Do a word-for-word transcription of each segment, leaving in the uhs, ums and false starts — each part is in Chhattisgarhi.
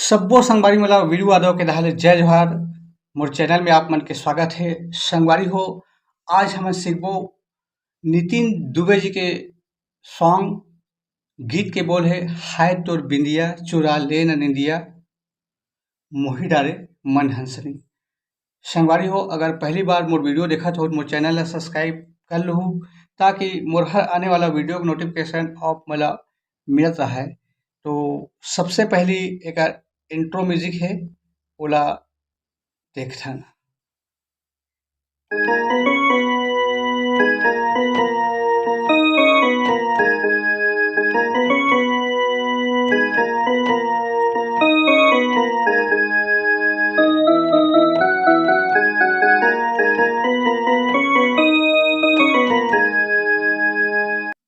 सब्बो संगवारी मन ला वीरू यादव के डहार ले जय जोहार। मोर चैनल में आप मन के स्वागत हे। संगवारी हो, आज हमन सीखबो नितिन दुबे जी के सॉन्ग। गीत के बोल हे, हाय तोर बिंदिया चुरा ले न निंदिया, मोही डारे मन हंसनी। संगवारी हो, अगर पहली बार मोर वीडियो देखत हो, मोर चैनल ला सब्सक्राइब कर लहू, ताकि मोर हर आने वाला वीडियो के नोटिफिकेशन आप मन ला मिलत रहे। तो सबसे पहली एक इंट्रो म्यूजिक हे, ओला देखथन।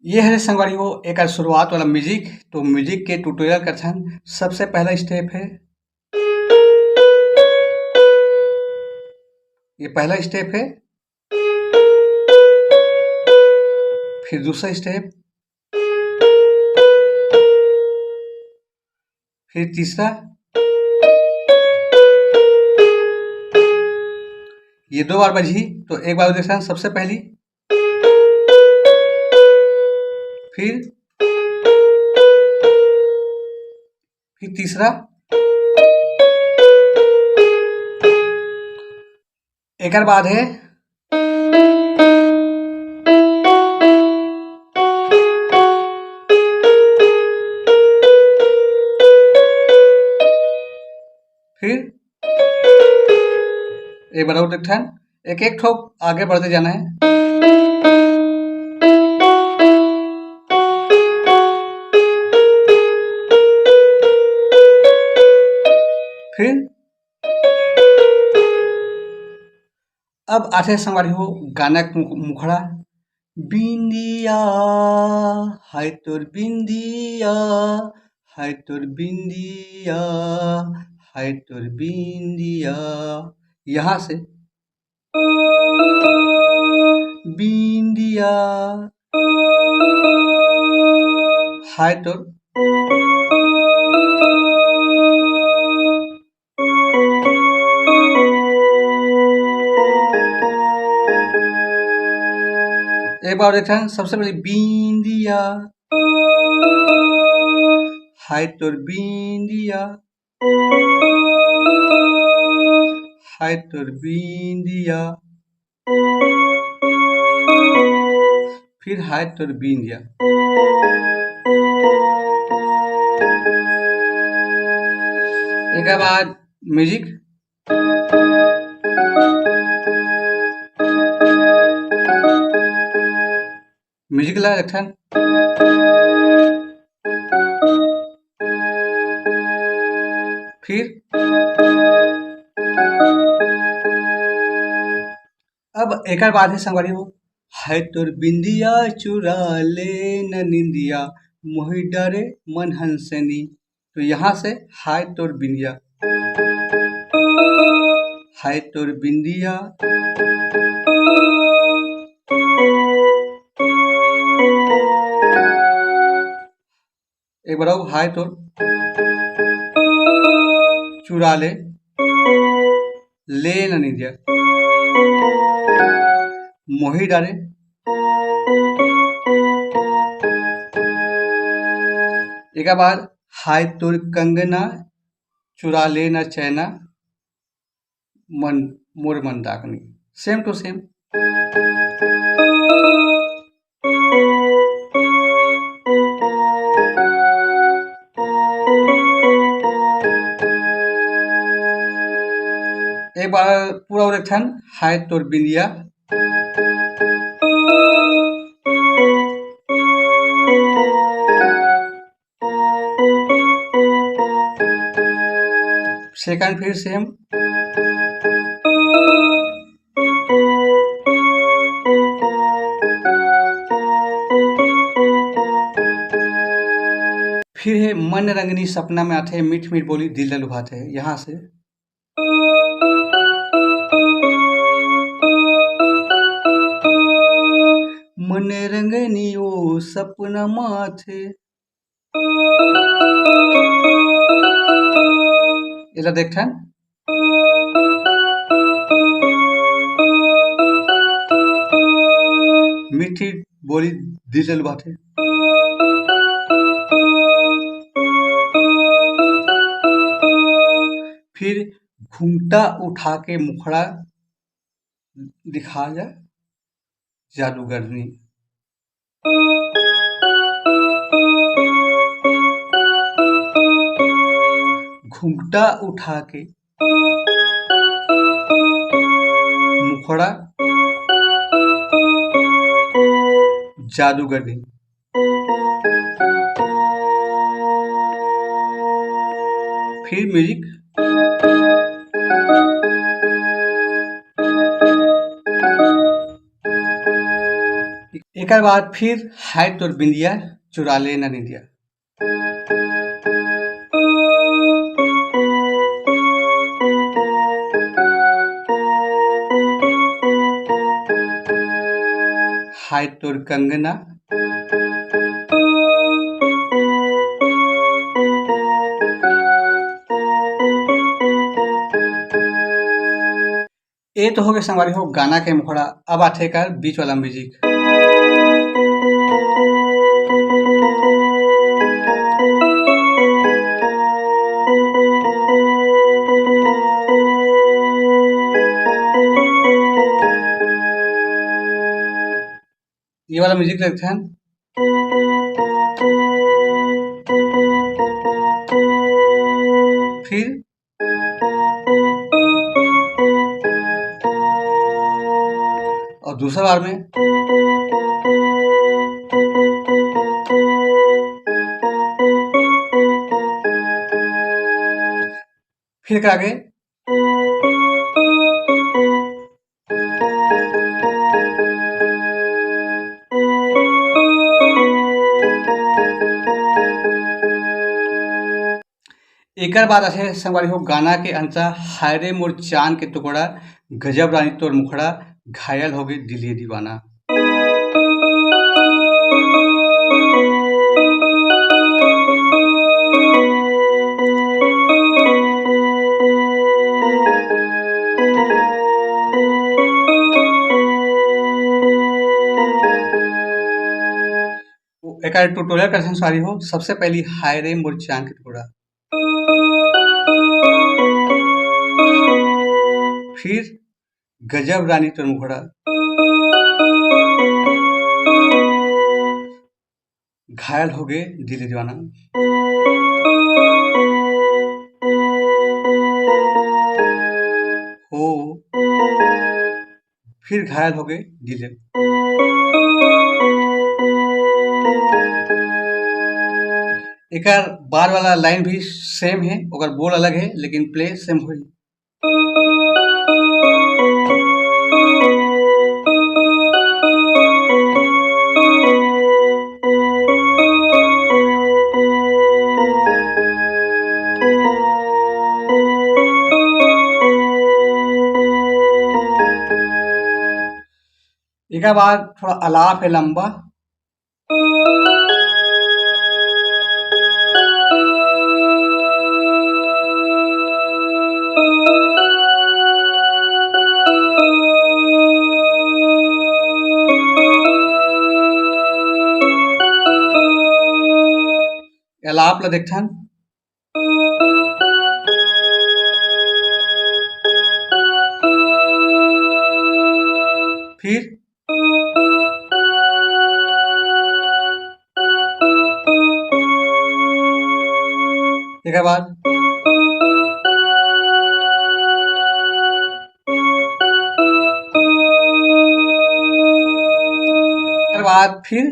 ये हरे संगवारी हो, एकर शुरुआत वाला म्यूजिक। तो म्यूजिक के ट्यूटोरियल करथन। सबसे पहला स्टेप है, ये पहला स्टेप है, फिर दूसरा स्टेप, फिर तीसरा। ये दो बार बजही, तो एक बार देखथन। सबसे पहली, फिर, फिर तीसरा। एकर बाद है, फिर एक बार और देखथन, एक एक ठोक आगे बढ़ते जाना है। फिर अब आथे संगवारी हो गाना के मुख-, मुखड़ा। बिंदिया, हाय तोर बिंदिया, हाय तोर बिंदिया, हाय तोर बिंदिया। यहाँ से बिंदिया, हाय तोर। एक बार देखथन, सबसे पहले बिंदिया, हाय तोर बिंदिया, हाय तोर बिंदिया, फिर हाय तोर बिंदिया। एकर बाद म्यूजिक, म्यूजिक ला रखन। फिर अब एकर बाद है संगवारी हो, हाय तोर बिंदिया चुरा ले न निंदिया, मोही डरे मन हंसनी। तो यहाँ से हाय तोर बिंदिया, हाय तोर बिंदिया। एक बार अउ, हाय तोर चुरा ले, ले न निंदिया, मोही डारे। एकर बाद हाय तोर कंगना, चुरा ले न चैना, मन, मोर मन डाकनी। Same to same। एक बार पूरा और एक ठन, हाय तोर बिंदिया। Second फिर same। फिर है मन रंगनी सपना में आथे, मीठ मीठ बोली दिल ला लुभाथे। यहाँ से मन रंगनी ओ सपना माथे। एला देखथन। मीठी बोली दिल लुभाथे। फिर घुंघटा उठा के मुखड़ा दिखा जा जादूगरनी। घुंघटा उठा के मुखड़ा जादूगरनी। फिर म्यूजिक। एकर बाद फिर हाय तोर बिंदिया चुरा ले ना निंदिया। हाय तोर कंगना। ए तो होगे संगवारी हो गाना के मुखड़ा। अब आथे एकर बीच वाला म्यूजिक। ये वाला म्यूजिक रखथन। फिर और दूसरा बार में फिर आगे। एकर बाद आथे संगवारी हो गाना के अंतरा, हाय रे मोर चांद के टुकड़ा, गजब रानी तोर मुखड़ा, घायल होगे दिल ये दीवाना। एकर ट्यूटोरियल कइसन संगवारी हो, सबसे पहली हाय रे मोर चांद के टुकड़ा। फिर गजब रानी तोर मुखड़ा, घायल होगे दिल दीवाना। हो, फिर घायल होगे दिल। एकर बाद वाला लाइन भी सेम हे, ओकर बोल अलग हे, लेकिन प्ले सेम होही। एकर बाद थोड़ा अलाप हे लंबा। अलाप ला देखथन। फिर एकर बाद एकर बाद फिर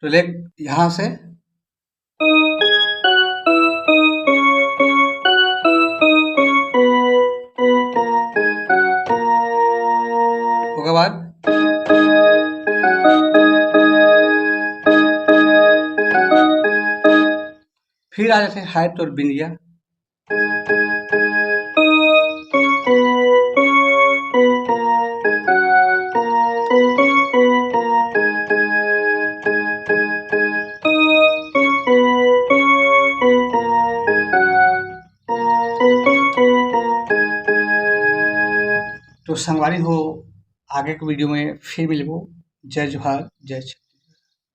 तो ले यहाँ से ओकर बाद फिर आ जाथे हाय तोर बिंदिया। संगवारी हो, आगे के वीडियो में फिर मिलबो। जय जोहार, जय छत्तीसगढ़।